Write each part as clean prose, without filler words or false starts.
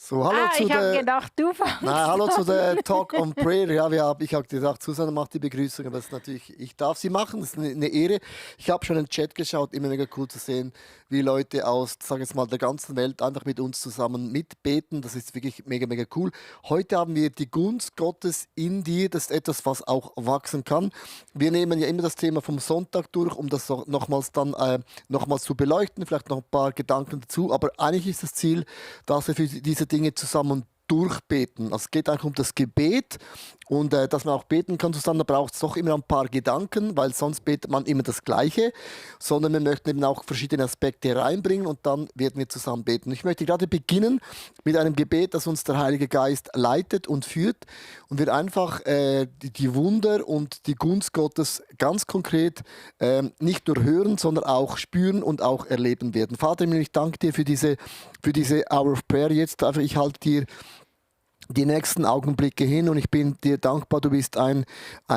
So, hallo zu Ich habe der, gedacht, du fängst hallo zu an. der Talk on Prayer. Ja, ich habe gesagt, Susanne macht die Begrüßung, aber das ist natürlich, ich darf sie machen, das ist eine Ehre. Ich habe schon in den Chat geschaut, immer mega cool zu sehen, wie Leute aus, sag jetzt mal, der ganzen Welt einfach mit uns zusammen mitbeten. Das ist wirklich mega, mega cool. Heute haben wir die Gunst Gottes in dir, das ist etwas, was auch wachsen kann. Wir nehmen ja immer das Thema vom Sonntag durch, um das nochmals dann nochmals zu beleuchten, vielleicht noch ein paar Gedanken dazu, aber eigentlich ist das Ziel, dass wir für diese Dinge zusammen durchbeten. Also es geht eigentlich um das Gebet und dass man auch beten kann zusammen, da braucht es doch immer ein paar Gedanken, weil sonst betet man immer das Gleiche, sondern wir möchten eben auch verschiedene Aspekte reinbringen und dann werden wir zusammen beten. Ich möchte gerade beginnen mit einem Gebet, das uns der Heilige Geist leitet und führt und wir einfach die Wunder und die Gunst Gottes ganz konkret nicht nur hören, sondern auch spüren und auch erleben werden. Vater, ich danke dir für diese Hour of Prayer jetzt. Also ich halte dir die nächsten Augenblicke hin und ich bin dir dankbar, du bist ein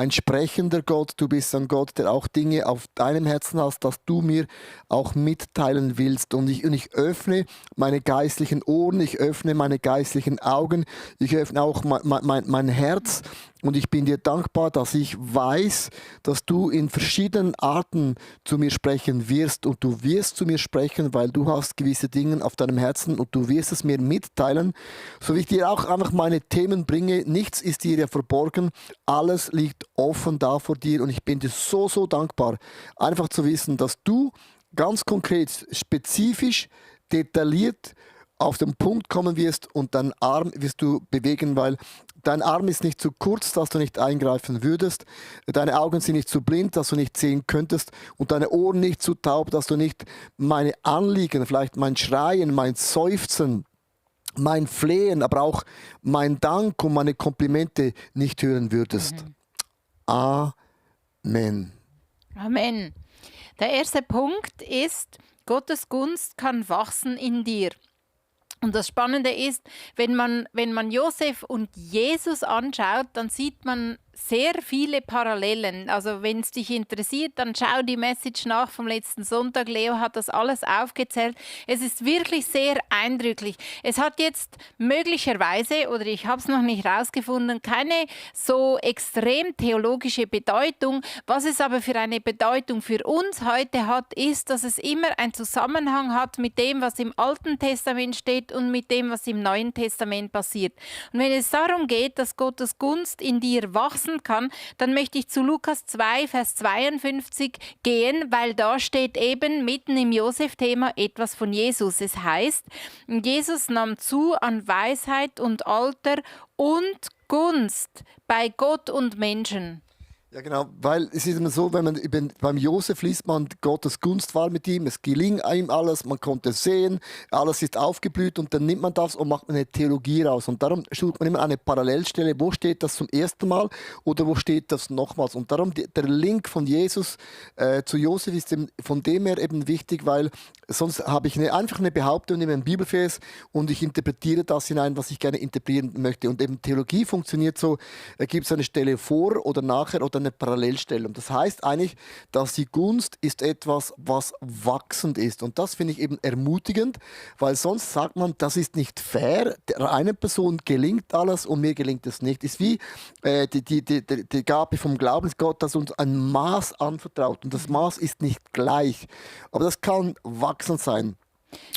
sprechender Gott, du bist ein Gott, der auch Dinge auf deinem Herzen hast, dass du mir auch mitteilen willst und ich öffne meine geistlichen Ohren, ich öffne meine geistlichen Augen, ich öffne auch mein Herz und ich bin dir dankbar, dass ich weiß, dass du in verschiedenen Arten zu mir sprechen wirst und du wirst zu mir sprechen, weil du hast gewisse Dinge auf deinem Herzen und du wirst es mir mitteilen, so wie ich dir auch einfach meine Themen bringe. Nichts ist dir ja verborgen, alles liegt offen da vor dir und ich bin dir so, so dankbar, einfach zu wissen, dass du ganz konkret, spezifisch, detailliert auf den Punkt kommen wirst und deinen Arm wirst du bewegen, weil dein Arm ist nicht zu kurz, dass du nicht eingreifen würdest. Deine Augen sind nicht zu blind, dass du nicht sehen könntest. Und deine Ohren nicht zu taub, dass du nicht meine Anliegen, vielleicht mein Schreien, mein Seufzen, mein Flehen, aber auch mein Dank und meine Komplimente nicht hören würdest. Amen. Amen. Der erste Punkt ist, Gottes Gunst kann wachsen in dir. Und das Spannende ist, wenn man Josef und Jesus anschaut, dann sieht man sehr viele Parallelen. Also wenn es dich interessiert, dann schau die Message nach vom letzten Sonntag. Leo hat das alles aufgezählt. Es ist wirklich sehr eindrücklich. Es hat jetzt möglicherweise, oder ich habe es noch nicht rausgefunden, keine so extrem theologische Bedeutung. Was es aber für eine Bedeutung für uns heute hat, ist, dass es immer einen Zusammenhang hat mit dem, was im Alten Testament steht und mit dem, was im Neuen Testament passiert. Und wenn es darum geht, dass Gottes Gunst in dir wachsen kann, dann möchte ich zu Lukas 2, Vers 52 gehen, weil da steht eben mitten im Josef-Thema etwas von Jesus. Es heißt, Jesus nahm zu an Weisheit und Alter und Gunst bei Gott und Menschen. Ja, genau, weil es ist immer so, beim Josef liest man, Gottes Gunst war mit ihm, es geling ihm alles, man konnte sehen, alles ist aufgeblüht und dann nimmt man das und macht eine Theologie raus. Und darum sucht man immer eine Parallelstelle, wo steht das zum ersten Mal oder wo steht das nochmals. Und darum der Link von Jesus zu Josef ist von dem her eben wichtig, weil sonst habe ich einfach eine Behauptung in einem Bibelvers und ich interpretiere das hinein, was ich gerne interpretieren möchte. Und eben Theologie funktioniert so, gibt es eine Stelle vor oder nachher oder eine Parallelstellung. Das heißt eigentlich, dass die Gunst ist etwas, was wachsend ist. Und das finde ich eben ermutigend, weil sonst sagt man, das ist nicht fair. Der einen Person gelingt alles und mir gelingt es nicht. Ist wie die Gabe vom Glaubensgott, das uns ein Maß anvertraut. Und das Maß ist nicht gleich. Aber das kann wachsend sein.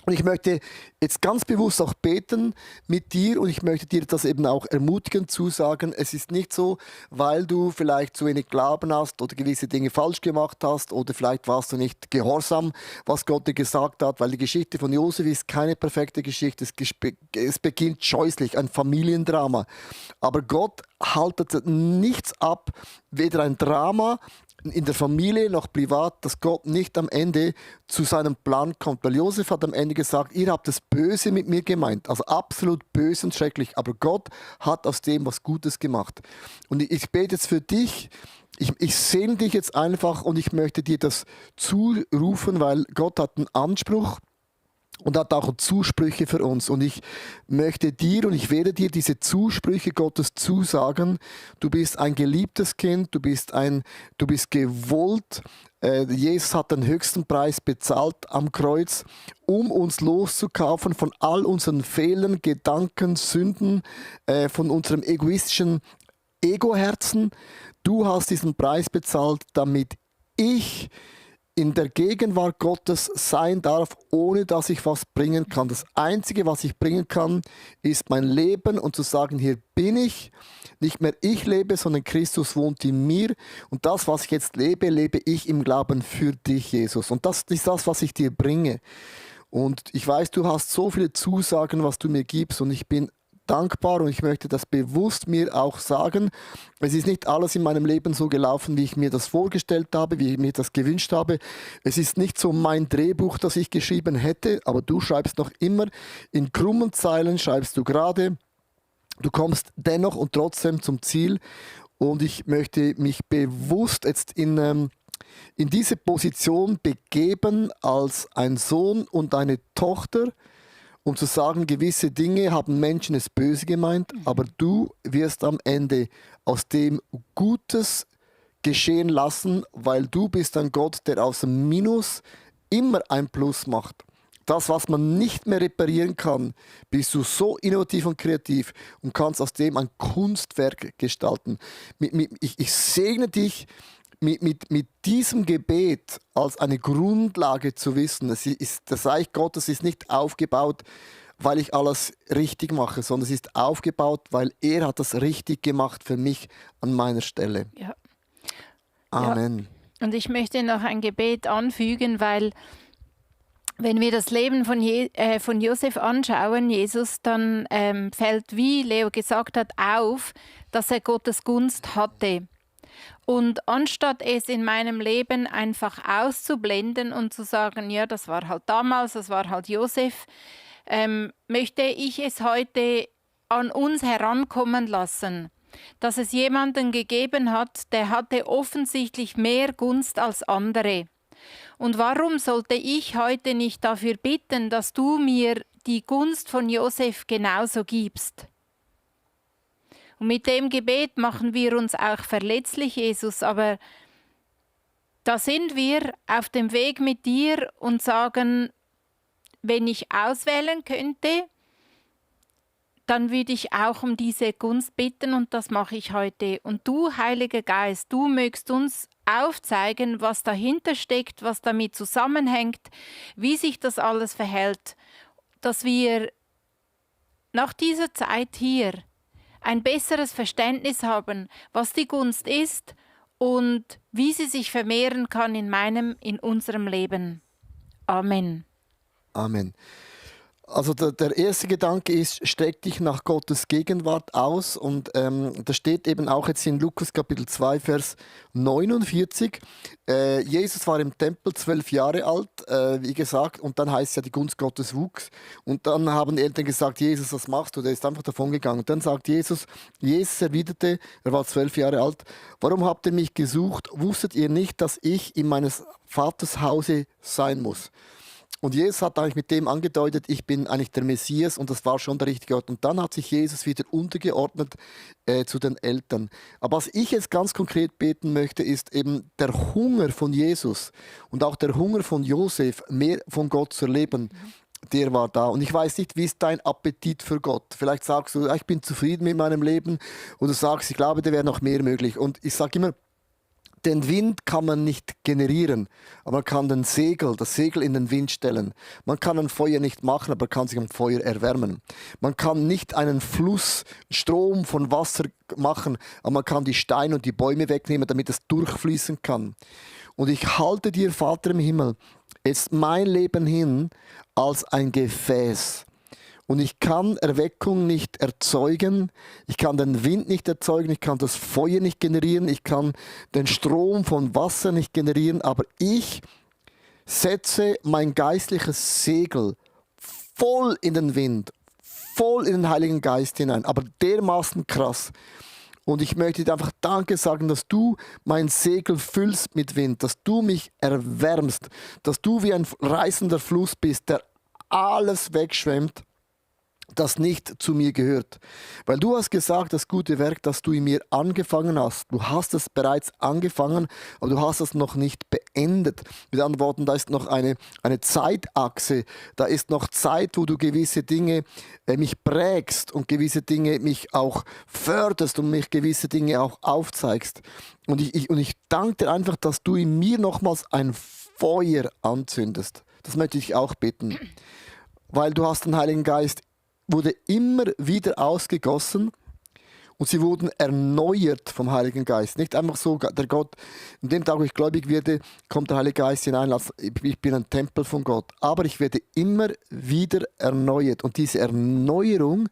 Und ich möchte jetzt ganz bewusst auch beten mit dir und ich möchte dir das eben auch ermutigend zusagen. Es ist nicht so, weil du vielleicht zu wenig Glauben hast oder gewisse Dinge falsch gemacht hast oder vielleicht warst du nicht gehorsam, was Gott dir gesagt hat, weil die Geschichte von Josef ist keine perfekte Geschichte. Es beginnt scheußlich, ein Familiendrama. Aber Gott haltet nichts ab, weder ein Drama in der Familie noch privat, dass Gott nicht am Ende zu seinem Plan kommt. Weil Josef hat am Ende gesagt, ihr habt das Böse mit mir gemeint, also absolut böse und schrecklich, aber Gott hat aus dem was Gutes gemacht. Und ich bete jetzt für dich, ich sehne dich jetzt einfach und ich möchte dir das zurufen, weil Gott hat einen Anspruch und hat auch Zusprüche für uns. Und ich möchte dir und ich werde dir diese Zusprüche Gottes zusagen. Du bist ein geliebtes Kind, du bist gewollt. Jesus hat den höchsten Preis bezahlt am Kreuz, um uns loszukaufen von all unseren Fehlern, Gedanken, Sünden, von unserem egoistischen Ego-Herzen. Du hast diesen Preis bezahlt, damit ich in der Gegenwart Gottes sein darf, ohne dass ich was bringen kann. Das Einzige, was ich bringen kann, ist mein Leben und zu sagen, hier bin ich. Nicht mehr ich lebe, sondern Christus wohnt in mir. Und das, was ich jetzt lebe, lebe ich im Glauben für dich, Jesus. Und das ist das, was ich dir bringe. Und ich weiß, du hast so viele Zusagen, was du mir gibst, und ich bin dankbar und ich möchte das bewusst mir auch sagen. Es ist nicht alles in meinem Leben so gelaufen, wie ich mir das vorgestellt habe, wie ich mir das gewünscht habe. Es ist nicht so mein Drehbuch, das ich geschrieben hätte, aber du schreibst noch immer in krummen Zeilen, schreibst du gerade. Du kommst dennoch und trotzdem zum Ziel, und ich möchte mich bewusst jetzt in diese Position begeben als ein Sohn und eine Tochter, um zu sagen, gewisse Dinge haben Menschen es böse gemeint, aber du wirst am Ende aus dem Gutes geschehen lassen, weil du bist ein Gott, der aus dem Minus immer ein Plus macht. Das, was man nicht mehr reparieren kann, bist du so innovativ und kreativ und kannst aus dem ein Kunstwerk gestalten. Ich segne dich mit diesem Gebet als eine Grundlage zu wissen. Das Reich Gottes ist nicht aufgebaut, weil ich alles richtig mache, sondern es ist aufgebaut, weil er hat das richtig gemacht für mich an meiner Stelle. Ja. Amen. Ja. Und ich möchte noch ein Gebet anfügen, weil wenn wir das Leben von Josef anschauen, Jesus, dann fällt, wie Leo gesagt hat, auf, dass er Gottes Gunst hatte. Und anstatt es in meinem Leben einfach auszublenden und zu sagen, ja, das war halt damals, das war halt Josef, möchte ich es heute an uns herankommen lassen, dass es jemanden gegeben hat, der hatte offensichtlich mehr Gunst als andere. Und warum sollte ich heute nicht dafür bitten, dass du mir die Gunst von Josef genauso gibst? Und mit dem Gebet machen wir uns auch verletzlich, Jesus, aber da sind wir auf dem Weg mit dir und sagen, wenn ich auswählen könnte, dann würde ich auch um diese Gunst bitten, und das mache ich heute. Und du, Heiliger Geist, du mögst uns aufzeigen, was dahinter steckt, was damit zusammenhängt, wie sich das alles verhält, dass wir nach dieser Zeit hier ein besseres Verständnis haben, was die Gunst ist und wie sie sich vermehren kann in unserem Leben. Amen. Amen. Also der erste Gedanke ist, streck dich nach Gottes Gegenwart aus, und das steht eben auch jetzt in Lukas Kapitel 2, Vers 49. Jesus war im Tempel 12 Jahre alt, wie gesagt, und dann heißt es ja, die Gunst Gottes wuchs, und dann haben die Eltern gesagt, Jesus, was machst du? Der ist einfach davon gegangen. Und dann sagt Jesus erwiderte, er war 12 Jahre alt, warum habt ihr mich gesucht? Wusstet ihr nicht, dass ich in meines Vaters Hause sein muss? Und Jesus hat eigentlich mit dem angedeutet, ich bin eigentlich der Messias, und das war schon der richtige Ort. Und dann hat sich Jesus wieder untergeordnet zu den Eltern. Aber was ich jetzt ganz konkret beten möchte, ist eben der Hunger von Jesus und auch der Hunger von Josef, mehr von Gott zu erleben. Der war da. Und ich weiß nicht, wie ist dein Appetit für Gott? Vielleicht sagst du, ich bin zufrieden mit meinem Leben, oder du sagst, ich glaube, da wäre noch mehr möglich. Und ich sage immer, den Wind kann man nicht generieren, aber man kann das Segel in den Wind stellen. Man kann ein Feuer nicht machen, aber kann sich am Feuer erwärmen. Man kann nicht einen Strom von Wasser machen, aber man kann die Steine und die Bäume wegnehmen, damit es durchfließen kann. Und ich halte dir, Vater im Himmel, jetzt mein Leben hin als ein Gefäß. Und ich kann Erweckung nicht erzeugen, ich kann den Wind nicht erzeugen, ich kann das Feuer nicht generieren, ich kann den Strom von Wasser nicht generieren, aber ich setze mein geistliches Segel voll in den Wind, voll in den Heiligen Geist hinein, aber dermaßen krass. Und ich möchte dir einfach Danke sagen, dass du mein Segel füllst mit Wind, dass du mich erwärmst, dass du wie ein reißender Fluss bist, der alles wegschwemmt, das nicht zu mir gehört. Weil du hast gesagt, das gute Werk, das du in mir angefangen hast, du hast es bereits angefangen, aber du hast es noch nicht beendet. Mit anderen Worten, da ist noch eine Zeitachse, da ist noch Zeit, wo du gewisse Dinge mich prägst und gewisse Dinge mich auch förderst und mich gewisse Dinge auch aufzeigst. Und ich danke dir einfach, dass du in mir nochmals ein Feuer anzündest. Das möchte ich auch bitten. Weil du hast den Heiligen Geist wurde immer wieder ausgegossen und sie wurden erneuert vom Heiligen Geist. Nicht einfach so, der Gott, in dem Tag, wo ich gläubig werde, kommt der Heilige Geist hinein, ich bin ein Tempel von Gott. Aber ich werde immer wieder erneuert. Und diese Erneuerung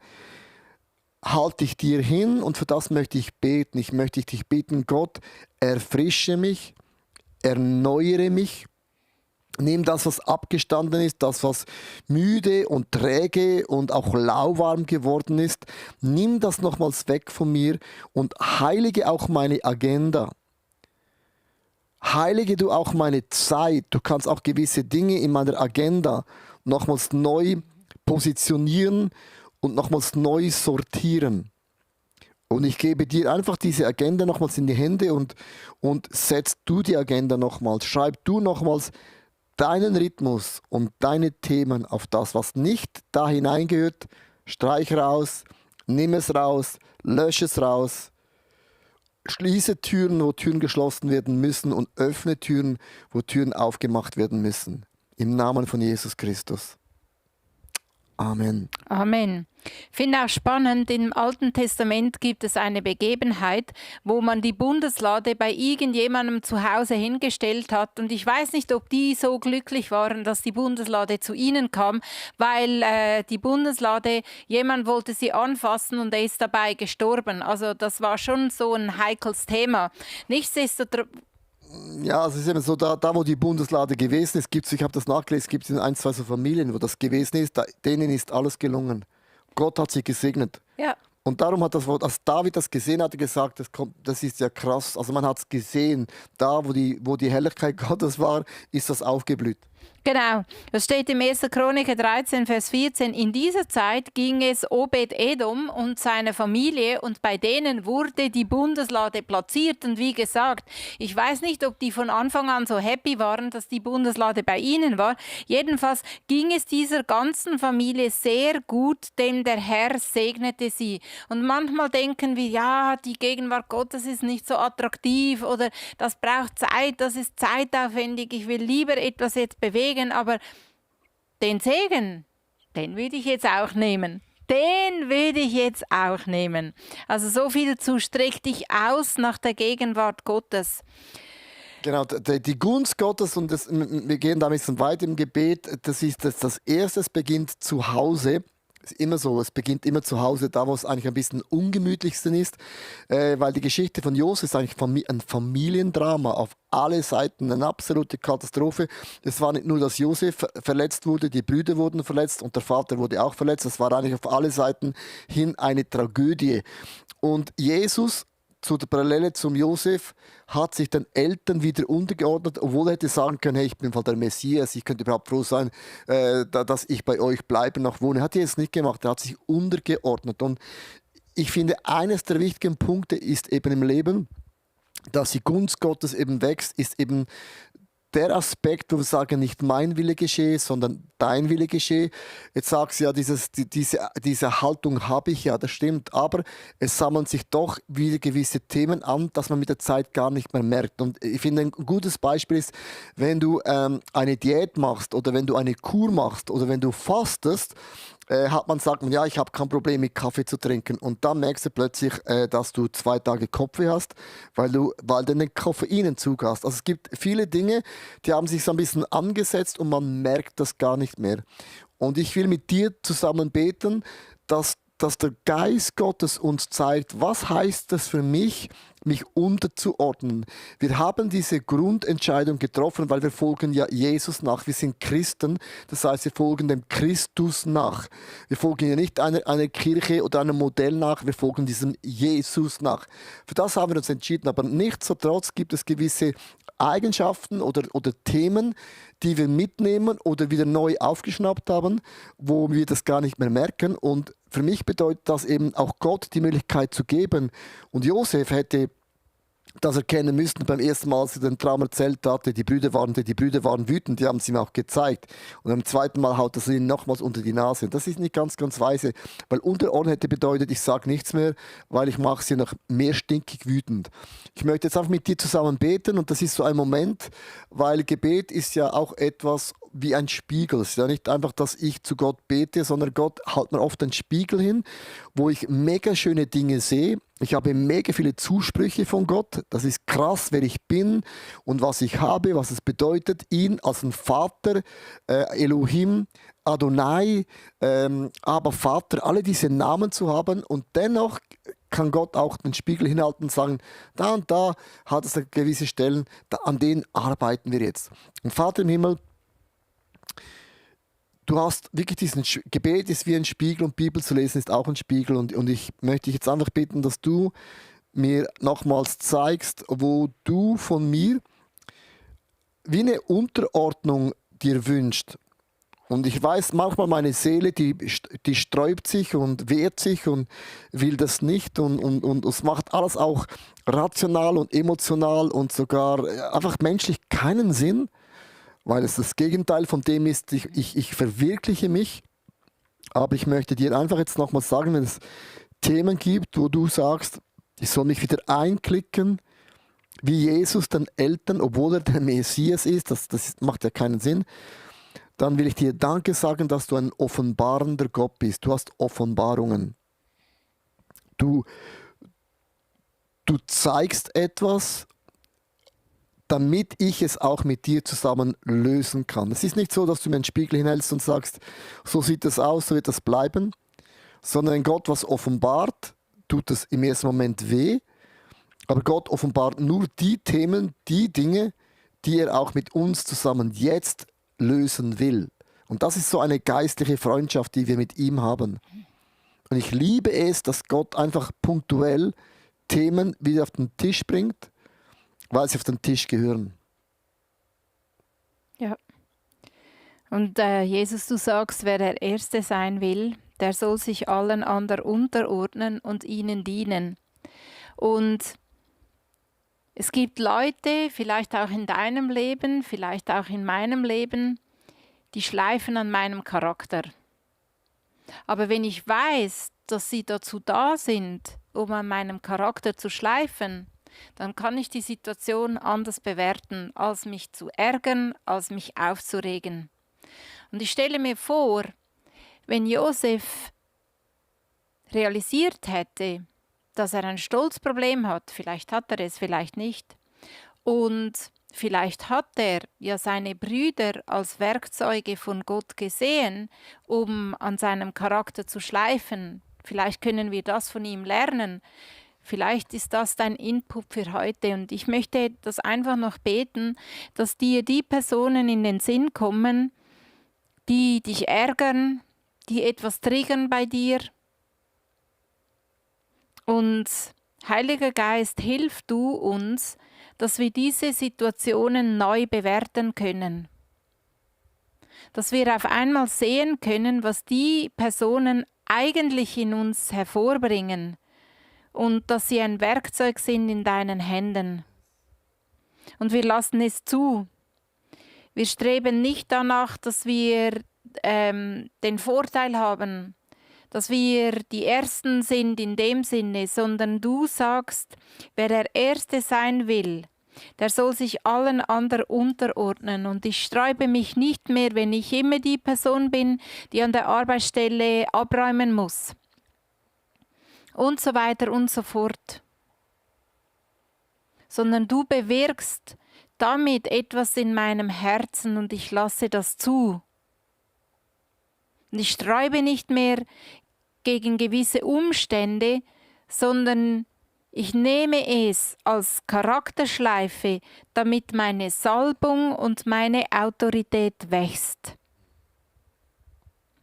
halte ich dir hin und für das möchte ich beten. Ich möchte dich bitten, Gott, erfrische mich, erneuere mich. Nimm das, was abgestanden ist, das, was müde und träge und auch lauwarm geworden ist. Nimm das nochmals weg von mir und heilige auch meine Agenda. Heilige du auch meine Zeit. Du kannst auch gewisse Dinge in meiner Agenda nochmals neu positionieren und nochmals neu sortieren. Und ich gebe dir einfach diese Agenda nochmals in die Hände und setzt du die Agenda nochmals. Schreib du nochmals deinen Rhythmus und deine Themen auf das, was nicht da hineingehört. Streich raus, nimm es raus, lösche es raus. Schließe Türen, wo Türen geschlossen werden müssen und öffne Türen, wo Türen aufgemacht werden müssen. Im Namen von Jesus Christus. Amen. Amen. Ich finde auch spannend, im Alten Testament gibt es eine Begebenheit, wo man die Bundeslade bei irgendjemandem zu Hause hingestellt hat. Und ich weiß nicht, ob die so glücklich waren, dass die Bundeslade zu ihnen kam, weil die Bundeslade, jemand wollte sie anfassen und er ist dabei gestorben. Also das war schon so ein heikles Thema. Nichtsdestotrotz. Ja, es ist eben so, da wo die Bundeslade gewesen ist, ich habe das nachgelesen, gibt es in ein, zwei so Familien, wo das gewesen ist, denen ist alles gelungen. Gott hat sie gesegnet. Ja. Und darum hat das Wort, als David das gesehen hatte, gesagt, das ist ja krass. Also man hat es gesehen, da wo die Herrlichkeit Gottes war, ist das aufgeblüht. Genau, das steht im 1. Chroniker 13, Vers 14. In dieser Zeit ging es Obed-Edom und seine Familie und bei denen wurde die Bundeslade platziert. Und wie gesagt, ich weiß nicht, ob die von Anfang an so happy waren, dass die Bundeslade bei ihnen war. Jedenfalls ging es dieser ganzen Familie sehr gut, denn der Herr segnete sie. Und manchmal denken wir, ja, die Gegenwart Gottes ist nicht so attraktiv oder das braucht Zeit, das ist zeitaufwendig, ich will lieber etwas jetzt bewegen. Aber den Segen, den würde ich jetzt auch nehmen. Den würde ich jetzt auch nehmen. Also so viel zu streck dich aus nach der Gegenwart Gottes. Genau, die Gunst Gottes, und wir gehen da ein bisschen weiter im Gebet, das Erste, es beginnt zu Hause. Ist immer so, es beginnt immer zu Hause, da wo es eigentlich ein bisschen ungemütlichsten ist, weil die Geschichte von Josef ist eigentlich ein Familiendrama auf alle Seiten, eine absolute Katastrophe. Es war nicht nur, dass Josef verletzt wurde, die Brüder wurden verletzt und der Vater wurde auch verletzt. Es war eigentlich auf alle Seiten hin eine Tragödie. Und Jesus, zu der Parallele zum Josef, hat sich den Eltern wieder untergeordnet, obwohl er hätte sagen können, hey, ich bin der Messias, ich könnte überhaupt froh sein, dass ich bei euch bleibe, noch wohne. Hat er es nicht gemacht, er hat sich untergeordnet. Und ich finde, eines der wichtigen Punkte ist eben im Leben, dass die Gunst Gottes eben wächst, ist eben der Aspekt, wo wir sagen, nicht mein Wille geschehe, sondern dein Wille geschehe. Jetzt sagst du ja, diese Haltung habe ich ja, das stimmt, aber es sammeln sich doch wieder gewisse Themen an, dass man mit der Zeit gar nicht mehr merkt. Und ich finde, ein gutes Beispiel ist, wenn du eine Diät machst oder wenn du eine Kur machst oder wenn du fastest, sagt man, ja, ich habe kein Problem mit Kaffee zu trinken. Und dann merkst du plötzlich, dass du 2 Tage Kopfweh hast, weil du den Koffeinentzug hast. Also es gibt viele Dinge, die haben sich so ein bisschen angesetzt und man merkt das gar nicht mehr. Und ich will mit dir zusammen beten, dass dass der Geist Gottes uns zeigt, was heißt das für mich unterzuordnen. Wir haben diese Grundentscheidung getroffen, weil wir folgen ja Jesus nach. Wir sind Christen, das heißt, wir folgen dem Christus nach. Wir folgen ja nicht einer Kirche oder einem Modell nach, wir folgen diesem Jesus nach. Für das haben wir uns entschieden, aber nichtsdestotrotz gibt es gewisse Eigenschaften oder Themen, die wir mitnehmen oder wieder neu aufgeschnappt haben, wo wir das gar nicht mehr merken. Und für mich bedeutet das eben auch Gott die Möglichkeit zu geben. Und Josef hätte das erkennen müssen beim ersten Mal, als er den Traum erzählt hatte. Die Brüder waren wütend, die haben es ihm auch gezeigt. Und beim zweiten Mal haut er sie ihm nochmals unter die Nase. Und das ist nicht ganz, ganz weise, weil unterordnen hätte bedeutet, ich sage nichts mehr, weil ich mache sie noch mehr stinkig wütend. Ich möchte jetzt einfach mit dir zusammen beten und das ist so ein Moment, weil Gebet ist ja auch etwas wie ein Spiegel. Es ist ja nicht einfach, dass ich zu Gott bete, sondern Gott hält mir oft einen Spiegel hin, wo ich mega schöne Dinge sehe. Ich habe mega viele Zusprüche von Gott. Das ist krass, wer ich bin und was ich habe, was es bedeutet, ihn als ein Vater, Elohim, Adonai, aber Vater, alle diese Namen zu haben. Und dennoch kann Gott auch den Spiegel hinhalten und sagen, da und da hat es gewisse Stellen, an denen arbeiten wir jetzt. Und Vater im Himmel, du hast wirklich diesen Gebet ist wie ein Spiegel und Bibel zu lesen ist auch ein Spiegel und ich möchte dich jetzt einfach bitten, dass du mir nochmals zeigst, wo du von mir wie eine Unterordnung dir wünschst. Und ich weiß manchmal, meine Seele, die sträubt sich und wehrt sich und will das nicht und es macht alles auch rational und emotional und sogar einfach menschlich keinen Sinn, weil es das Gegenteil von dem ist, ich verwirkliche mich. Aber ich möchte dir einfach jetzt nochmal sagen, wenn es Themen gibt, wo du sagst, ich soll mich wieder einklicken, wie Jesus den Eltern, obwohl er der Messias ist, das macht ja keinen Sinn, dann will ich dir Danke sagen, dass du ein offenbarender Gott bist. Du hast Offenbarungen. Du zeigst etwas, damit ich es auch mit dir zusammen lösen kann. Es ist nicht so, dass du mir einen Spiegel hinhältst und sagst, so sieht es aus, so wird das bleiben, sondern wenn Gott was offenbart, tut es im ersten Moment weh, aber Gott offenbart nur die Themen, die Dinge, die er auch mit uns zusammen jetzt lösen will. Und das ist so eine geistliche Freundschaft, die wir mit ihm haben. Und ich liebe es, dass Gott einfach punktuell Themen wieder auf den Tisch bringt, weil sie auf den Tisch gehören. Ja. Und Jesus, du sagst, wer der Erste sein will, der soll sich allen anderen unterordnen und ihnen dienen. Und es gibt Leute, vielleicht auch in deinem Leben, vielleicht auch in meinem Leben, die schleifen an meinem Charakter. Aber wenn ich weiß, dass sie dazu da sind, um an meinem Charakter zu schleifen, dann kann ich die Situation anders bewerten, als mich zu ärgern, als mich aufzuregen. Und ich stelle mir vor, wenn Josef realisiert hätte, dass er ein Stolzproblem hat, vielleicht hat er es, vielleicht nicht, und vielleicht hat er ja seine Brüder als Werkzeuge von Gott gesehen, um an seinem Charakter zu schleifen. Vielleicht können wir das von ihm lernen. Vielleicht ist das dein Input für heute und ich möchte das einfach noch beten, dass dir die Personen in den Sinn kommen, die dich ärgern, die etwas triggern bei dir. Und Heiliger Geist, hilf du uns, dass wir diese Situationen neu bewerten können. Dass wir auf einmal sehen können, was die Personen eigentlich in uns hervorbringen und dass sie ein Werkzeug sind in deinen Händen. Und wir lassen es zu. Wir streben nicht danach, dass wir den Vorteil haben, dass wir die Ersten sind in dem Sinne, sondern du sagst, wer der Erste sein will, der soll sich allen anderen unterordnen. Und ich sträube mich nicht mehr, wenn ich immer die Person bin, die an der Arbeitsstelle abräumen muss. Und so weiter und so fort. Sondern du bewirkst damit etwas in meinem Herzen und ich lasse das zu. Und ich sträube nicht mehr gegen gewisse Umstände, sondern ich nehme es als Charakterschleife, damit meine Salbung und meine Autorität wächst.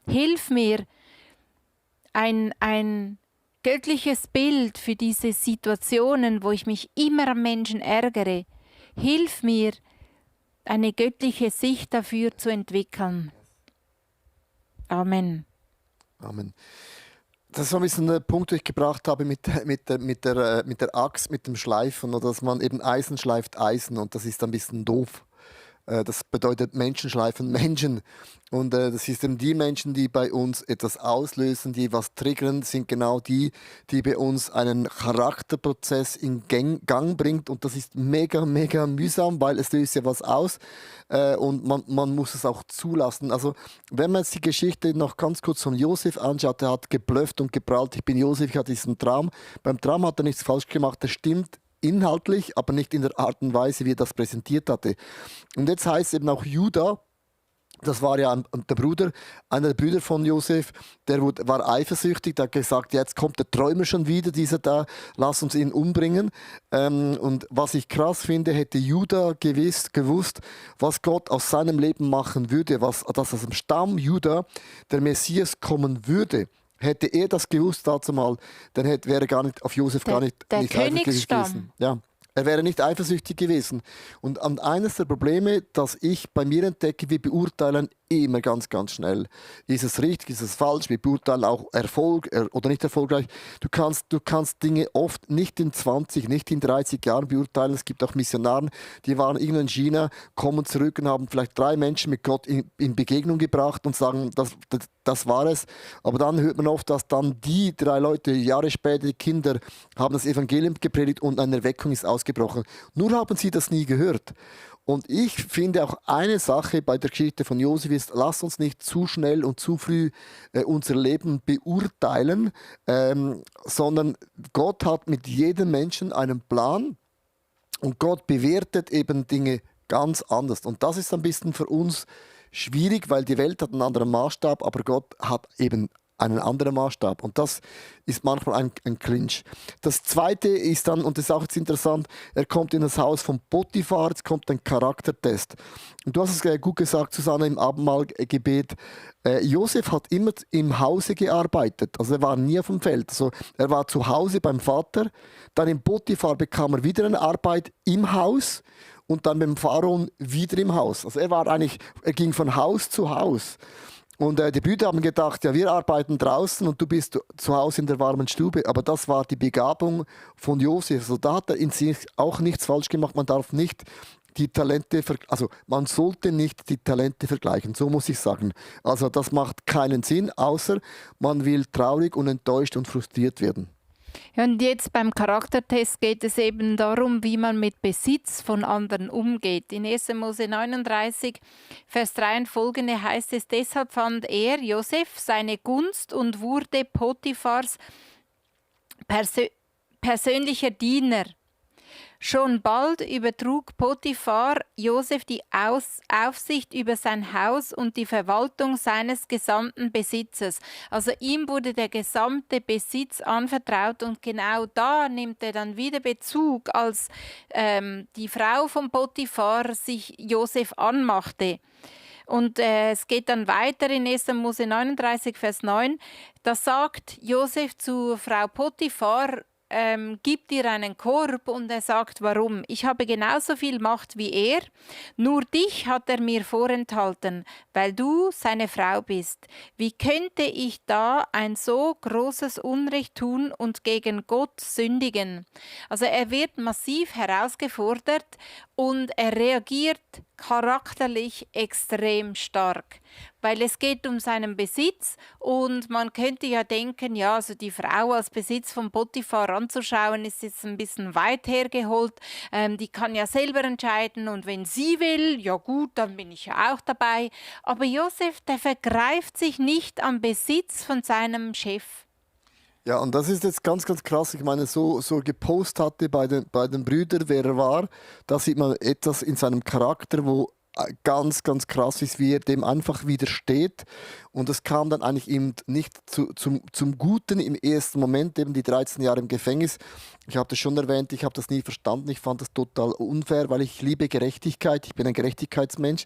Hilf mir, ein göttliches Bild für diese Situationen, wo ich mich immer am Menschen ärgere. Hilf mir, eine göttliche Sicht dafür zu entwickeln. Amen. Amen. Das ist so ein bisschen der Punkt, den ich gebracht habe mit der Axt, mit dem Schleifen, oder dass man eben Eisen schleift Eisen, und das ist ein bisschen doof. Das bedeutet, Menschen schleifen Menschen. Und das ist eben die Menschen, die bei uns etwas auslösen, die was triggern, sind genau die bei uns einen Charakterprozess in Gang bringt. Und das ist mega, mega mühsam, weil es löst ja was aus. Und man muss es auch zulassen. Also wenn man jetzt die Geschichte noch ganz kurz von Josef anschaut, der hat geblufft und geprahlt, ich bin Josef, ich hatte diesen Traum. Beim Traum hat er nichts falsch gemacht, das stimmt inhaltlich, aber nicht in der Art und Weise, wie er das präsentiert hatte. Und jetzt heißt eben auch Judah, das war ja einer der Brüder von Josef, war eifersüchtig, der hat gesagt, jetzt kommt der Träumer schon wieder, dieser da, lass uns ihn umbringen. Und was ich krass finde, hätte Judah gewusst, was Gott aus seinem Leben machen würde, dass aus dem Stamm Judah der Messias kommen würde. Hätte er das gewusst dazu mal, dann wäre gar nicht auf Josef Der nicht eifersüchtig gewesen. Ja, er wäre nicht eifersüchtig gewesen. Und eines der Probleme, das ich bei mir entdecke, wir beurteilen immer ganz, ganz schnell. Ist es richtig, ist es falsch? Wir beurteilen auch Erfolg oder nicht erfolgreich. Du kannst Dinge oft nicht in 20, nicht in 30 Jahren beurteilen. Es gibt auch Missionaren, die waren irgendwo in China, kommen zurück und haben vielleicht 3 Menschen mit Gott in Begegnung gebracht und sagen, das war es. Aber dann hört man oft, dass dann die 3 Leute, Jahre später, die Kinder, haben das Evangelium gepredigt und eine Erweckung ist ausgebrochen. Nur haben sie das nie gehört. Und ich finde auch eine Sache bei der Geschichte von Josef ist, lass uns nicht zu schnell und zu früh unser Leben beurteilen, sondern Gott hat mit jedem Menschen einen Plan und Gott bewertet eben Dinge ganz anders. Und das ist ein bisschen für uns schwierig, weil die Welt hat einen anderen Maßstab, aber Gott hat eben einen anderen Maßstab. Und das ist manchmal ein Clinch. Das Zweite ist dann, und das ist auch jetzt interessant, er kommt in das Haus von Potiphar, jetzt kommt ein Charaktertest. Und du hast es gut gesagt, Susanne, im Abendmahlgebet, Josef hat immer im Hause gearbeitet, also er war nie auf dem Feld. Also er war zu Hause beim Vater, dann in Potiphar bekam er wieder eine Arbeit im Haus und dann beim Pharaon wieder im Haus. Also er ging von Haus zu Haus. Und die Brüder haben gedacht, ja, wir arbeiten draußen und du bist zu Hause in der warmen Stube. Aber das war die Begabung von Josef. Also da hat er in sich auch nichts falsch gemacht. Man darf nicht man sollte nicht die Talente vergleichen, so muss ich sagen. Also das macht keinen Sinn, außer man will traurig und enttäuscht und frustriert werden. Ja, und jetzt beim Charaktertest geht es eben darum, wie man mit Besitz von anderen umgeht. In 1. Mose 39, Vers 3 und folgende heißt es, deshalb fand er, Josef, seine Gunst und wurde Potiphars persönlicher Diener. Schon bald übertrug Potiphar Josef die Aufsicht über sein Haus und die Verwaltung seines gesamten Besitzes. Also ihm wurde der gesamte Besitz anvertraut und genau da nimmt er dann wieder Bezug, als die Frau von Potiphar sich Josef anmachte. Und es geht dann weiter in 1. Mose 39, Vers 9. Da sagt Josef zu Frau Potiphar, gibt ihr einen Korb, und er sagt, warum? Ich habe genauso viel Macht wie er, nur dich hat er mir vorenthalten, weil du seine Frau bist. Wie könnte ich da ein so großes Unrecht tun und gegen Gott sündigen? Also er wird massiv herausgefordert und er reagiert charakterlich extrem stark, weil es geht um seinen Besitz und man könnte ja denken, ja, also die Frau als Besitz von Potiphar anzuschauen, ist jetzt ein bisschen weit hergeholt, die kann ja selber entscheiden und wenn sie will, ja gut, dann bin ich ja auch dabei. Aber Josef, der vergreift sich nicht am Besitz von seinem Chef. Ja, und das ist jetzt ganz, ganz krass. Ich meine, so gepostet hatte bei den Brüdern, wer er war, da sieht man etwas in seinem Charakter, wo ganz, ganz krass ist, wie er dem einfach widersteht Und das kam dann eigentlich eben nicht zum Guten im ersten Moment, eben die 13 Jahre im Gefängnis. Ich habe das schon erwähnt, ich habe das nie verstanden. Ich fand das total unfair, weil ich liebe Gerechtigkeit. Ich bin ein Gerechtigkeitsmensch.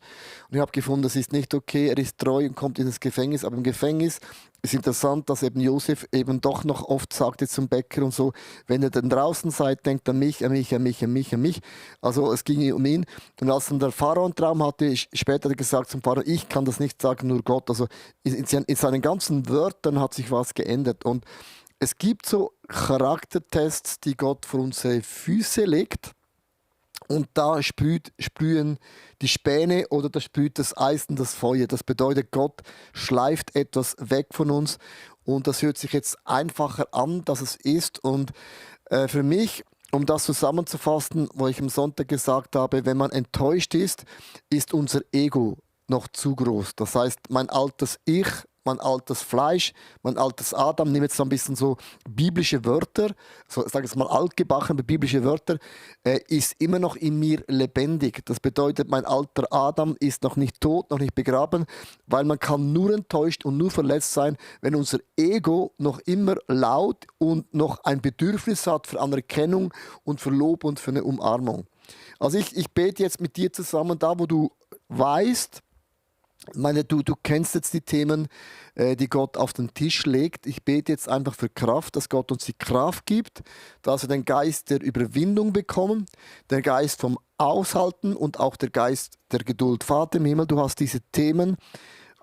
Und ich habe gefunden, das ist nicht okay. Er ist treu und kommt in das Gefängnis. Aber im Gefängnis ist interessant, dass eben Josef eben doch noch oft sagte zum Bäcker und so, wenn ihr dann draußen seid, denkt an mich, an mich, an mich, an mich, an mich. Also es ging um ihn. Und als dann der Pharao einen Traum hatte, später hat er gesagt zum Pharao, ich kann das nicht sagen, nur Gott. Also in seinen ganzen Wörtern hat sich was geändert. Und es gibt so Charaktertests, die Gott vor unsere Füße legt. Und da sprühen die Späne oder da sprüht das Eisen das Feuer. Das bedeutet, Gott schleift etwas weg von uns. Und das hört sich jetzt einfacher an, dass es ist. Und für mich, um das zusammenzufassen, wo ich am Sonntag gesagt habe, wenn man enttäuscht ist, ist unser Ego noch zu groß. Das heißt, mein altes Ich, mein altes Fleisch, mein altes Adam, nehme jetzt so ein bisschen so biblische Wörter, so sage ich mal altgebackene biblische Wörter, ist immer noch in mir lebendig. Das bedeutet, mein alter Adam ist noch nicht tot, noch nicht begraben, weil man kann nur enttäuscht und nur verletzt sein, wenn unser Ego noch immer laut und noch ein Bedürfnis hat für Anerkennung und für Lob und für eine Umarmung. Also ich bete jetzt mit dir zusammen, da wo du weißt, du kennst jetzt die Themen, die Gott auf den Tisch legt. Ich bete jetzt einfach für Kraft, dass Gott uns die Kraft gibt, dass wir den Geist der Überwindung bekommen, den Geist vom Aushalten und auch der Geist der Geduld. Vater im Himmel, du hast diese Themen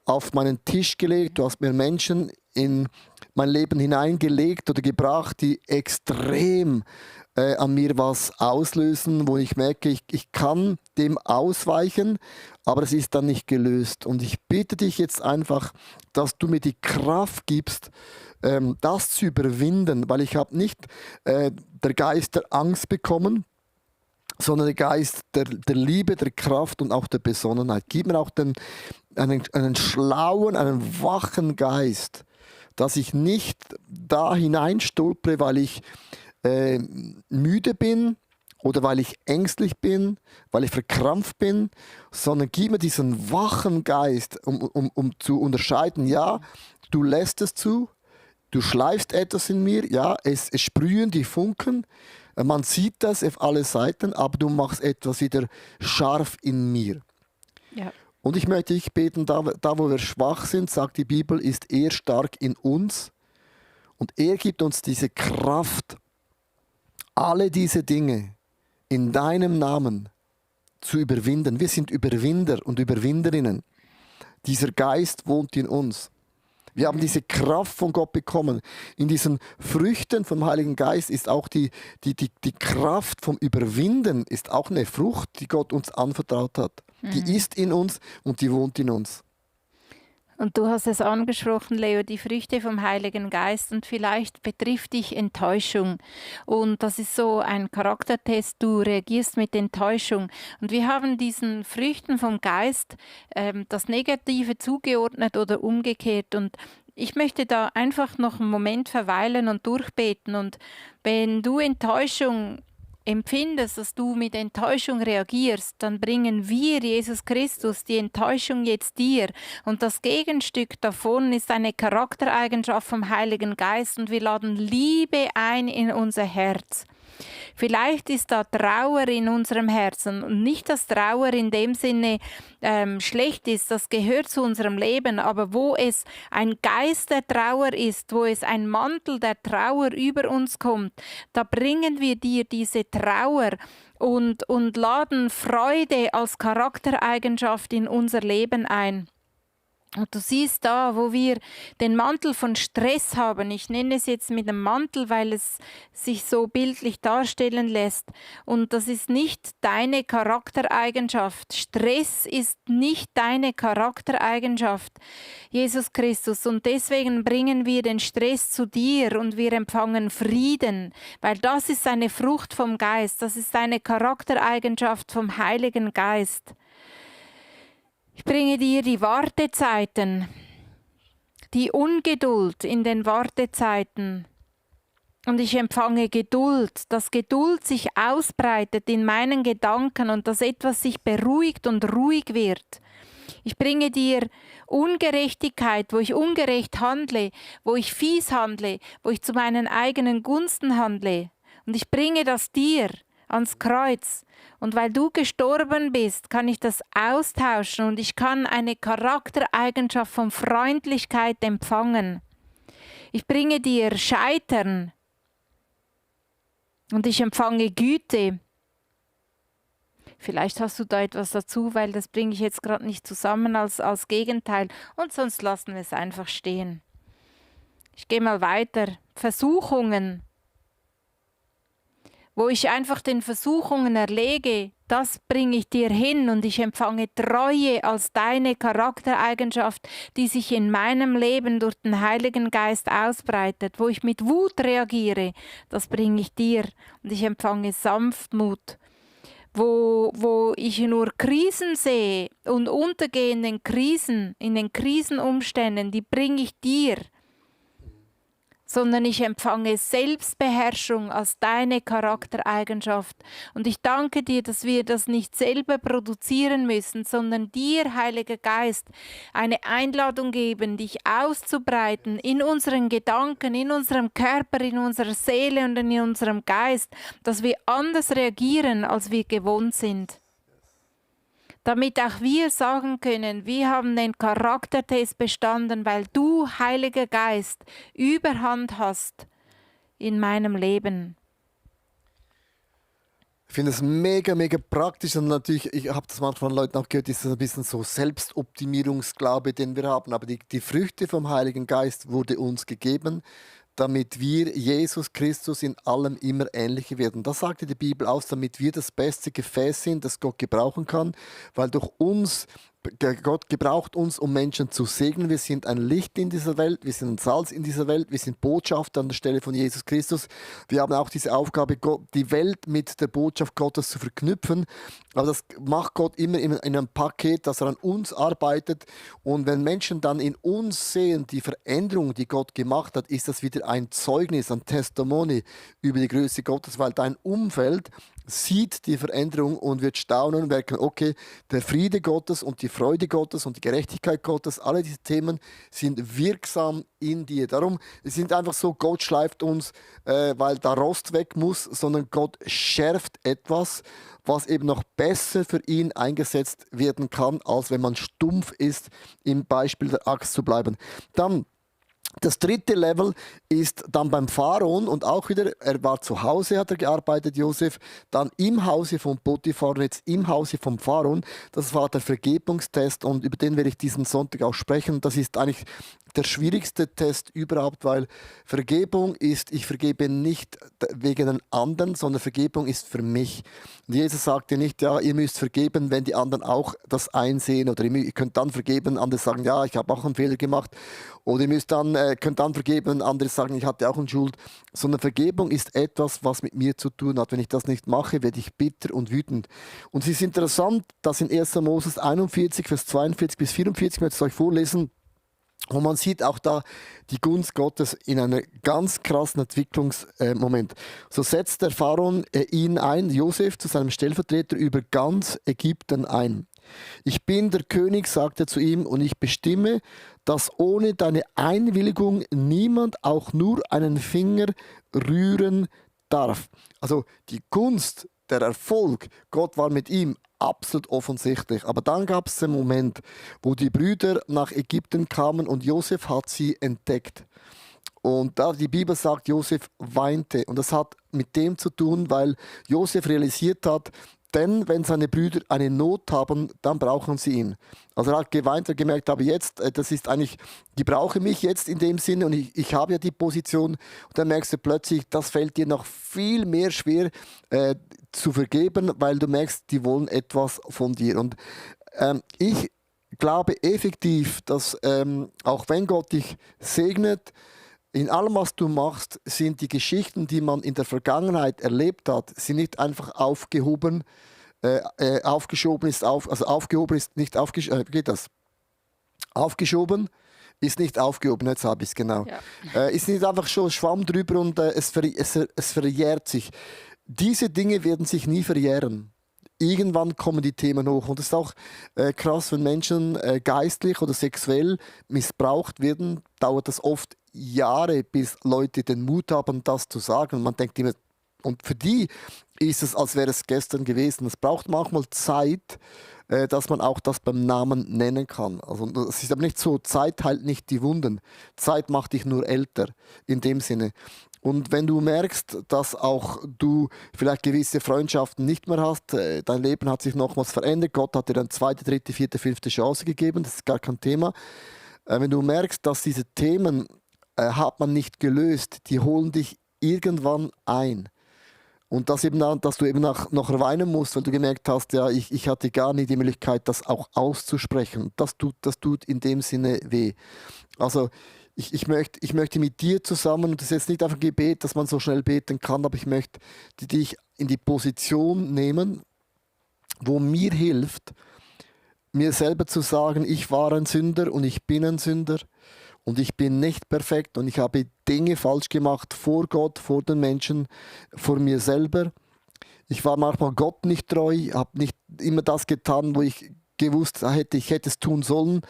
auf meinen Tisch gelegt, du hast mir Menschen in mein Leben hineingelegt oder gebracht, die extrem an mir was auslösen, wo ich merke, ich kann dem ausweichen, aber es ist dann nicht gelöst. Und ich bitte dich jetzt einfach, dass du mir die Kraft gibst, das zu überwinden, weil ich habe nicht der Geist der Angst bekommen, sondern der Geist der Liebe, der Kraft und auch der Besonnenheit. Gib mir auch einen schlauen, einen wachen Geist, dass ich nicht da hineinstolpere, weil ich müde bin oder weil ich ängstlich bin, weil ich verkrampft bin, sondern gib mir diesen wachen Geist, um zu unterscheiden, ja, du lässt es zu, du schleifst etwas in mir, ja, es sprühen die Funken, man sieht das auf alle Seiten, aber du machst etwas wieder scharf in mir. Ja. Und ich möchte dich beten, da wo wir schwach sind, sagt die Bibel, ist er stark in uns und er gibt uns diese Kraft, alle diese Dinge in deinem Namen zu überwinden. Wir sind Überwinder und Überwinderinnen. Dieser Geist wohnt in uns. Wir haben diese Kraft von Gott bekommen. In diesen Früchten vom Heiligen Geist ist auch die Kraft vom Überwinden, ist auch eine Frucht, die Gott uns anvertraut hat. Die ist in uns und die wohnt in uns. Und du hast es angesprochen, Leo, die Früchte vom Heiligen Geist, und vielleicht betrifft dich Enttäuschung. Und das ist so ein Charaktertest, du reagierst mit Enttäuschung. Und wir haben diesen Früchten vom Geist das Negative zugeordnet oder umgekehrt. Und ich möchte da einfach noch einen Moment verweilen und durchbeten. Und wenn du Enttäuschung empfindest, dass du mit Enttäuschung reagierst, dann bringen wir, Jesus Christus, die Enttäuschung jetzt dir. Und das Gegenstück davon ist eine Charaktereigenschaft vom Heiligen Geist und wir laden Liebe ein in unser Herz. Vielleicht ist da Trauer in unserem Herzen und nicht, dass Trauer in dem Sinne schlecht ist, das gehört zu unserem Leben, aber wo es ein Geist der Trauer ist, wo es ein Mantel der Trauer über uns kommt, da bringen wir dir diese Trauer und laden Freude als Charaktereigenschaft in unser Leben ein. Und du siehst da, wo wir den Mantel von Stress haben, ich nenne es jetzt mit einem Mantel, weil es sich so bildlich darstellen lässt. Und das ist nicht deine Charaktereigenschaft. Stress ist nicht deine Charaktereigenschaft, Jesus Christus. Und deswegen bringen wir den Stress zu dir und wir empfangen Frieden, weil das ist eine Frucht vom Geist. Das ist eine Charaktereigenschaft vom Heiligen Geist. Ich bringe dir die Wartezeiten, die Ungeduld in den Wartezeiten. Und ich empfange Geduld, dass Geduld sich ausbreitet in meinen Gedanken und dass etwas sich beruhigt und ruhig wird. Ich bringe dir Ungerechtigkeit, wo ich ungerecht handle, wo ich fies handle, wo ich zu meinen eigenen Gunsten handle. Und ich bringe das dir ans Kreuz. Und weil du gestorben bist, kann ich das austauschen und ich kann eine Charaktereigenschaft von Freundlichkeit empfangen. Ich bringe dir Scheitern und ich empfange Güte. Vielleicht hast du da etwas dazu, weil das bringe ich jetzt gerade nicht zusammen als Gegenteil. Und sonst lassen wir es einfach stehen. Ich gehe mal weiter. Versuchungen. Wo ich einfach den Versuchungen erlege, das bringe ich dir hin und ich empfange Treue als deine Charaktereigenschaft, die sich in meinem Leben durch den Heiligen Geist ausbreitet. Wo ich mit Wut reagiere, das bringe ich dir und ich empfange Sanftmut. Wo ich nur Krisen sehe und untergehenden Krisen, in den Krisenumständen, die bringe ich dir. Sondern ich empfange Selbstbeherrschung als deine Charaktereigenschaft. Und ich danke dir, dass wir das nicht selber produzieren müssen, sondern dir, Heiliger Geist, eine Einladung geben, dich auszubreiten in unseren Gedanken, in unserem Körper, in unserer Seele und in unserem Geist, dass wir anders reagieren, als wir gewohnt sind. Damit auch wir sagen können, wir haben den Charaktertest bestanden, weil du, Heiliger Geist, Überhand hast in meinem Leben. Ich finde es mega, mega praktisch und natürlich, ich habe das manchmal von Leuten auch gehört, ist das ein bisschen so Selbstoptimierungsglaube, den wir haben, aber die Früchte vom Heiligen Geist wurde uns gegeben, damit wir Jesus Christus in allem immer ähnlicher werden. Das sagte die Bibel aus, damit wir das beste Gefäß sind, das Gott gebrauchen kann, weil durch uns, Gott gebraucht uns, um Menschen zu segnen. Wir sind ein Licht in dieser Welt, wir sind ein Salz in dieser Welt, wir sind Botschafter an der Stelle von Jesus Christus. Wir haben auch diese Aufgabe, die Welt mit der Botschaft Gottes zu verknüpfen. Aber das macht Gott immer in einem Paket, dass er an uns arbeitet. Und wenn Menschen dann in uns sehen, die Veränderung, die Gott gemacht hat, ist das wieder ein Zeugnis, ein Testimony über die Größe Gottes, weil dein Umfeld sieht die Veränderung und wird staunen und merken, okay, der Friede Gottes und die Freude Gottes und die Gerechtigkeit Gottes, alle diese Themen sind wirksam in dir. Darum sind einfach so, Gott schleift uns, weil da Rost weg muss, sondern Gott schärft etwas, was eben noch besser für ihn eingesetzt werden kann, als wenn man stumpf ist, im Beispiel der Axt zu bleiben. Dann das dritte Level ist dann beim Pharaon und auch wieder, er war zu Hause, hat er gearbeitet, Josef, dann im Hause von Potiphar und jetzt im Hause vom Pharaon. Das war der Vergebungstest und über den werde ich diesen Sonntag auch sprechen. Das ist eigentlich der schwierigste Test überhaupt, weil Vergebung ist, ich vergebe nicht wegen den anderen, sondern Vergebung ist für mich. Und Jesus sagte nicht, ja, ihr müsst vergeben, wenn die anderen auch das einsehen oder ihr könnt dann vergeben, andere sagen, ja, ich habe auch einen Fehler gemacht oder könnt dann vergeben, andere sagen, ich hatte auch eine Schuld, sondern Vergebung ist etwas, was mit mir zu tun hat. Wenn ich das nicht mache, werde ich bitter und wütend. Und es ist interessant, dass in 1. Moses 41, Vers 42 bis 44, ich möchte es euch vorlesen, und man sieht auch da die Gunst Gottes in einem ganz krassen Entwicklungsmoment. So setzt der Pharaon ihn ein, Josef, zu seinem Stellvertreter über ganz Ägypten ein. Ich bin der König, sagt er zu ihm, und ich bestimme, dass ohne deine Einwilligung niemand auch nur einen Finger rühren darf. Also die Gunst, der Erfolg, Gott war mit ihm, absolut offensichtlich. Aber dann gab es einen Moment, wo die Brüder nach Ägypten kamen und Josef hat sie entdeckt. Und da die Bibel sagt, Josef weinte. Und das hat mit dem zu tun, weil Josef realisiert hat, denn wenn seine Brüder eine Not haben, dann brauchen sie ihn. Also er hat geweint und gemerkt, aber jetzt, das ist eigentlich, die brauchen mich jetzt in dem Sinne und ich habe ja die Position. Und dann merkst du plötzlich, das fällt dir noch viel mehr schwer zu vergeben, weil du merkst, die wollen etwas von dir. Und ich glaube effektiv, dass auch wenn Gott dich segnet, in allem, was du machst, sind die Geschichten, die man in der Vergangenheit erlebt hat, sind nicht einfach aufgehoben, aufgeschoben ist nicht aufgeschoben, geht das? Aufgeschoben ist nicht aufgehoben, jetzt habe ich es genau. Ja. Ist nicht einfach schon Schwamm drüber und es verjährt sich. Diese Dinge werden sich nie verjähren. irgendwann kommen die Themen hoch. Und es ist auch krass, wenn Menschen geistlich oder sexuell missbraucht werden, dauert das oft Jahre, bis Leute den Mut haben, das zu sagen. Und man denkt immer, und für die ist es, als wäre es gestern gewesen. Es braucht manchmal Zeit, dass man auch das beim Namen nennen kann. Also es ist aber nicht so, Zeit heilt nicht die Wunden. Zeit macht dich nur älter, in dem Sinne. Und wenn du merkst, dass auch du vielleicht gewisse Freundschaften nicht mehr hast, dein Leben hat sich nochmals verändert, Gott hat dir eine zweite, dritte, vierte, fünfte Chance gegeben, das ist gar kein Thema. Wenn du merkst, dass diese Themen hat man nicht gelöst, die holen dich irgendwann ein. Und das eben dann, dass du eben noch weinen musst, weil du gemerkt hast, ja, ich hatte gar nicht die Möglichkeit, das auch auszusprechen. Das tut in dem Sinne weh. Also ich möchte mit dir zusammen, und das ist jetzt nicht einfach ein Gebet, dass man so schnell beten kann, aber ich möchte dich in die Position nehmen, wo mir hilft, mir selber zu sagen, ich war ein Sünder und ich bin ein Sünder. Und ich bin nicht perfekt und ich habe Dinge falsch gemacht vor Gott, vor den Menschen, vor mir selber. Ich war manchmal Gott nicht treu, habe nicht immer das getan, wo ich gewusst hätte, ich hätte es tun sollen.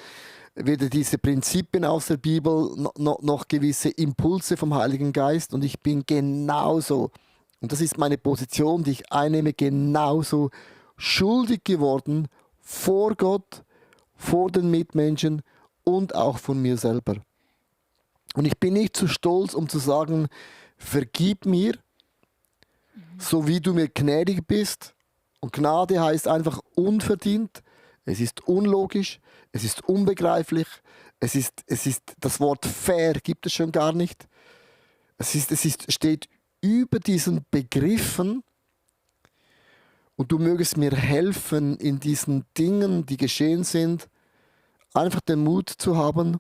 Weder diese Prinzipien aus der Bibel noch gewisse Impulse vom Heiligen Geist. Und ich bin genauso, und das ist meine Position, die ich einnehme, genauso schuldig geworden vor Gott, vor den Mitmenschen und auch von mir selber. Und ich bin nicht zu stolz, um zu sagen, vergib mir, so wie du mir gnädig bist. Und Gnade heißt einfach unverdient, es ist unlogisch, es ist unbegreiflich, es ist das Wort fair gibt es schon gar nicht. Steht über diesen Begriffen. Und du mögest mir helfen, in diesen Dingen, die geschehen sind, einfach den Mut zu haben,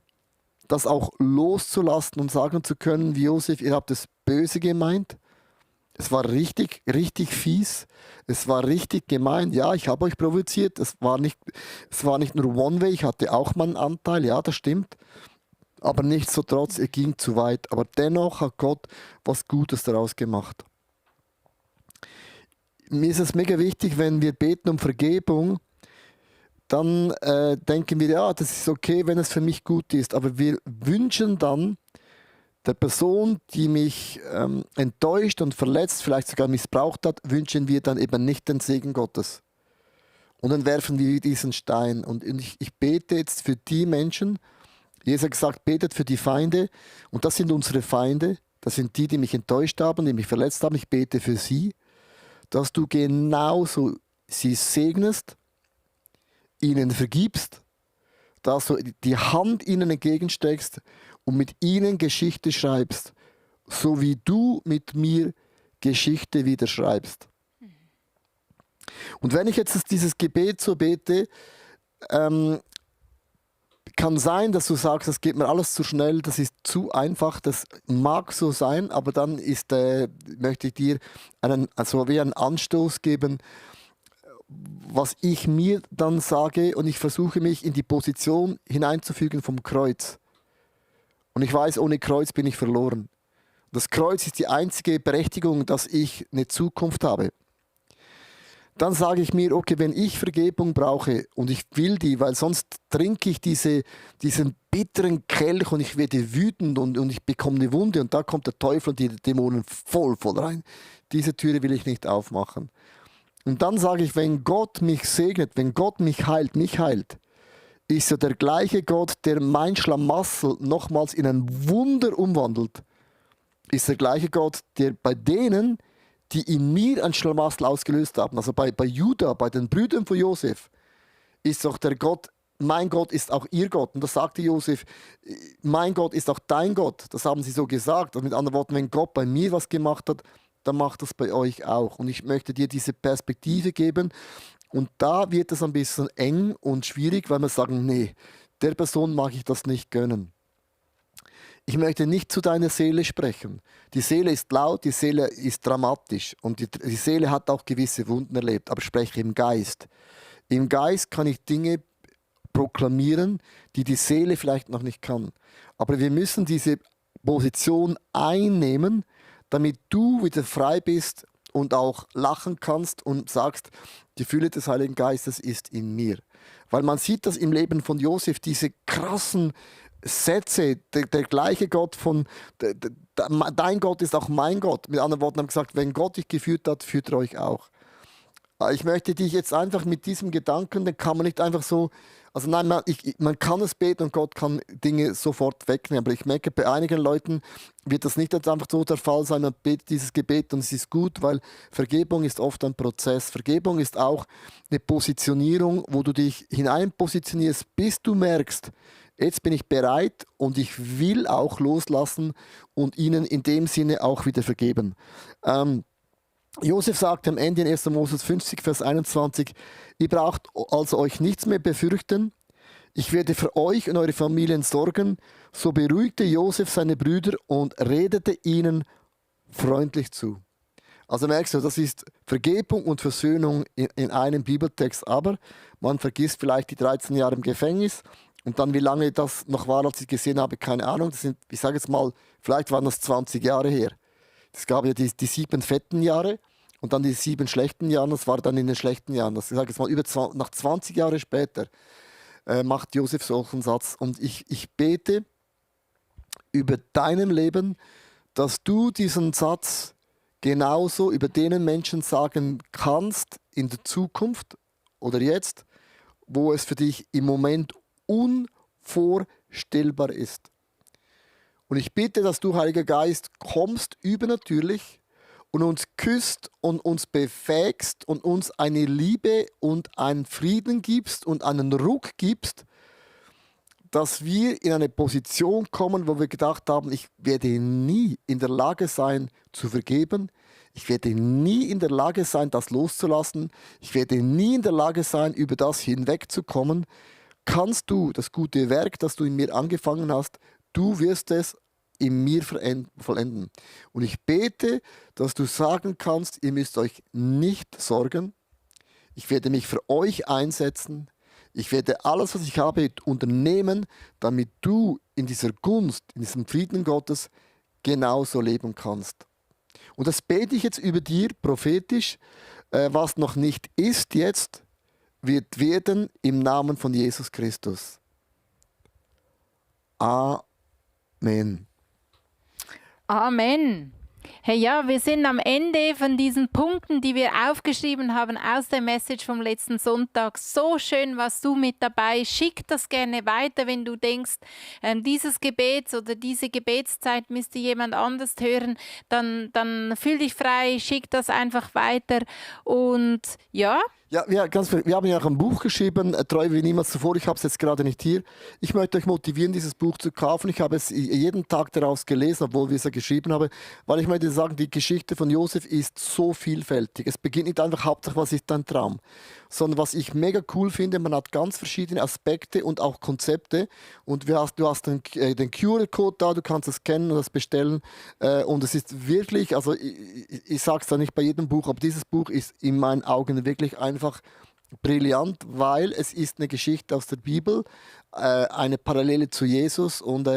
das auch loszulassen und sagen zu können, wie Josef, ihr habt es böse gemeint. Es war richtig, richtig fies. Es war richtig gemein. Ja, ich habe euch provoziert. Es war nicht nur One-Way, ich hatte auch meinen Anteil. Ja, das stimmt. Aber nichtsdestotrotz, es ging zu weit. Aber dennoch hat Gott was Gutes daraus gemacht. Mir ist es mega wichtig, wenn wir beten um Vergebung, dann denken wir, ja, das ist okay, wenn es für mich gut ist. Aber wir wünschen dann der Person, die mich enttäuscht und verletzt, vielleicht sogar missbraucht hat, wünschen wir dann eben nicht den Segen Gottes. Und dann werfen wir diesen Stein. Und ich bete jetzt für die Menschen, Jesus hat gesagt, betet für die Feinde. Und das sind unsere Feinde. Das sind die, die mich enttäuscht haben, die mich verletzt haben. Ich bete für sie, dass du genauso sie segnest, ihnen vergibst, dass du die Hand ihnen entgegensteckst und mit ihnen Geschichte schreibst, so wie du mit mir Geschichte wieder schreibst. Und wenn ich jetzt dieses Gebet so bete, kann sein, dass du sagst, das geht mir alles zu schnell, das ist zu einfach, das mag so sein, aber dann möchte ich dir einen Anstoß geben, was ich mir dann sage, und ich versuche mich in die Position hineinzufügen vom Kreuz. Und ich weiß, ohne Kreuz bin ich verloren. Das Kreuz ist die einzige Berechtigung, dass ich eine Zukunft habe. Dann sage ich mir, okay, wenn ich Vergebung brauche und ich will die, weil sonst trinke ich diesen bitteren Kelch und ich werde wütend und ich bekomme eine Wunde und da kommt der Teufel und die Dämonen voll rein. Diese Türe will ich nicht aufmachen. Und dann sage ich, wenn Gott mich segnet, wenn Gott mich heilt, ist ja der gleiche Gott, der mein Schlamassel nochmals in ein Wunder umwandelt, ist der gleiche Gott, der bei denen, die in mir ein Schlamassel ausgelöst haben, also bei Judah, bei den Brüdern von Josef, ist doch der Gott, mein Gott ist auch ihr Gott. Und das sagte Josef, mein Gott ist auch dein Gott. Das haben sie so gesagt. Also mit anderen Worten, wenn Gott bei mir was gemacht hat, dann macht das bei euch auch. Und ich möchte dir diese Perspektive geben. Und da wird es ein bisschen eng und schwierig, weil wir sagen, nee, der Person mag ich das nicht gönnen. Ich möchte nicht zu deiner Seele sprechen. Die Seele ist laut, die Seele ist dramatisch und die Seele hat auch gewisse Wunden erlebt, aber ich spreche im Geist. Im Geist kann ich Dinge proklamieren, die die Seele vielleicht noch nicht kann. Aber wir müssen diese Position einnehmen, damit du wieder frei bist und auch lachen kannst und sagst, die Fülle des Heiligen Geistes ist in mir. Weil man sieht das im Leben von Josef, diese krassen Sätze, der gleiche Gott dein Gott ist auch mein Gott. Mit anderen Worten haben gesagt, wenn Gott dich geführt hat, führt er euch auch. Ich möchte dich jetzt einfach mit diesem Gedanken, den kann man nicht einfach so, also nein, man kann es beten und Gott kann Dinge sofort wegnehmen. Aber ich merke, bei einigen Leuten wird das nicht jetzt einfach so der Fall sein, man betet dieses Gebet und es ist gut, weil Vergebung ist oft ein Prozess. Vergebung ist auch eine Positionierung, wo du dich hineinpositionierst, bis du merkst, jetzt bin ich bereit und ich will auch loslassen und ihnen in dem Sinne auch wieder vergeben. Josef sagt am Ende in 1. Mose 50, Vers 21, ihr braucht also euch nichts mehr befürchten, ich werde für euch und eure Familien sorgen. So beruhigte Josef seine Brüder und redete ihnen freundlich zu. Also merkst du, das ist Vergebung und Versöhnung in einem Bibeltext, aber man vergisst vielleicht die 13 Jahre im Gefängnis und dann wie lange das noch war, als ich gesehen habe, keine Ahnung, das sind, ich sage jetzt mal, vielleicht waren das 20 Jahre her. Es gab ja die 7 fetten Jahre und dann die 7 schlechten Jahre. Das war dann in den schlechten Jahren. Das, ich sage jetzt mal, nach 20 Jahren später macht Josef solchen Satz. Und ich bete über deinem Leben, dass du diesen Satz genauso über denen Menschen sagen kannst in der Zukunft oder jetzt, wo es für dich im Moment unvorstellbar ist. Und ich bitte, dass du, Heiliger Geist, kommst übernatürlich und uns küsst und uns befähigst und uns eine Liebe und einen Frieden gibst und einen Ruck gibst, dass wir in eine Position kommen, wo wir gedacht haben, ich werde nie in der Lage sein zu vergeben, ich werde nie in der Lage sein, das loszulassen, ich werde nie in der Lage sein, über das hinwegzukommen. Kannst du das gute Werk, das du in mir angefangen hast, du wirst es in mir vollenden. Und ich bete, dass du sagen kannst, ihr müsst euch nicht sorgen. Ich werde mich für euch einsetzen. Ich werde alles, was ich habe, unternehmen, damit du in dieser Gunst, in diesem Frieden Gottes genauso leben kannst. Und das bete ich jetzt über dir prophetisch. Was noch nicht ist jetzt, wird werden im Namen von Jesus Christus. Amen. Amen. Hey, ja, wir sind am Ende von diesen Punkten, die wir aufgeschrieben haben aus der Message vom letzten Sonntag. So schön warst du mit dabei. Schick das gerne weiter, wenn du denkst, dieses Gebet oder diese Gebetszeit müsste jemand anders hören. Dann fühl dich frei, schick das einfach weiter. Und ja. Ja, wir haben ja auch ein Buch geschrieben, Treu wie niemals zuvor. Ich habe es jetzt gerade nicht hier. Ich möchte euch motivieren, dieses Buch zu kaufen. Ich habe es jeden Tag daraus gelesen, obwohl wir es ja geschrieben haben, weil ich möchte sagen, die Geschichte von Josef ist so vielfältig. Es beginnt nicht einfach Hauptsache, was ist dein Traum, sondern was ich mega cool finde, man hat ganz verschiedene Aspekte und auch Konzepte. Und du hast den QR-Code da, du kannst es kennen und das bestellen. Und es ist wirklich, also ich sage es da nicht bei jedem Buch, aber dieses Buch ist in meinen Augen wirklich einfach brillant, weil es ist eine Geschichte aus der Bibel, eine Parallele zu Jesus und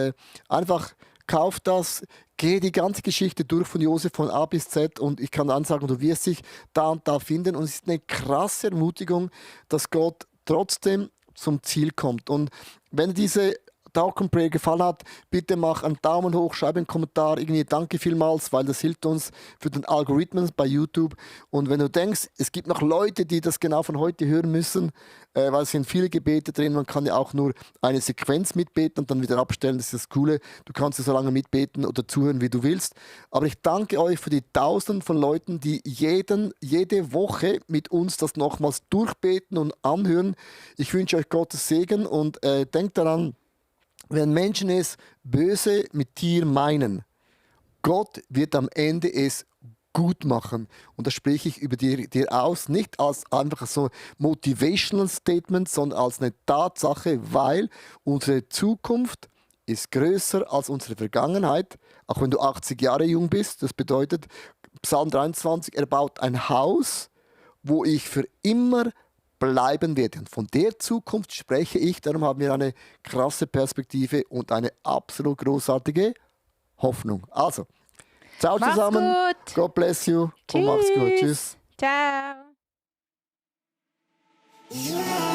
einfach kauf das, geh die ganze Geschichte durch von Josef von A bis Z und ich kann dann sagen, du wirst dich da und da finden und es ist eine krasse Ermutigung, dass Gott trotzdem zum Ziel kommt. Und wenn diese Talk and Prayer gefallen hat, bitte mach einen Daumen hoch, schreib einen Kommentar, irgendwie danke vielmals, weil das hilft uns für den Algorithmus bei YouTube. Und wenn du denkst, es gibt noch Leute, die das genau von heute hören müssen, weil es sind viele Gebete drin, man kann ja auch nur eine Sequenz mitbeten und dann wieder abstellen, das ist das Coole. Du kannst ja so lange mitbeten oder zuhören, wie du willst. Aber ich danke euch für die Tausenden von Leuten, die jede Woche mit uns das nochmals durchbeten und anhören. Ich wünsche euch Gottes Segen und denkt daran, wenn Menschen es böse mit dir meinen, Gott wird am Ende es gut machen. Und das spreche ich über dir aus, nicht als einfach so Motivational Statement, sondern als eine Tatsache, weil unsere Zukunft ist größer als unsere Vergangenheit, auch wenn du 80 Jahre jung bist. Das bedeutet, Psalm 23, er baut ein Haus, wo ich für immer bleiben werde. Und von der Zukunft spreche ich, darum haben wir eine krasse Perspektive und eine absolut großartige Hoffnung. Also, ciao Mach's zusammen, gut. God bless you Tschüss. und macht's gut. Tschüss. Ciao. You are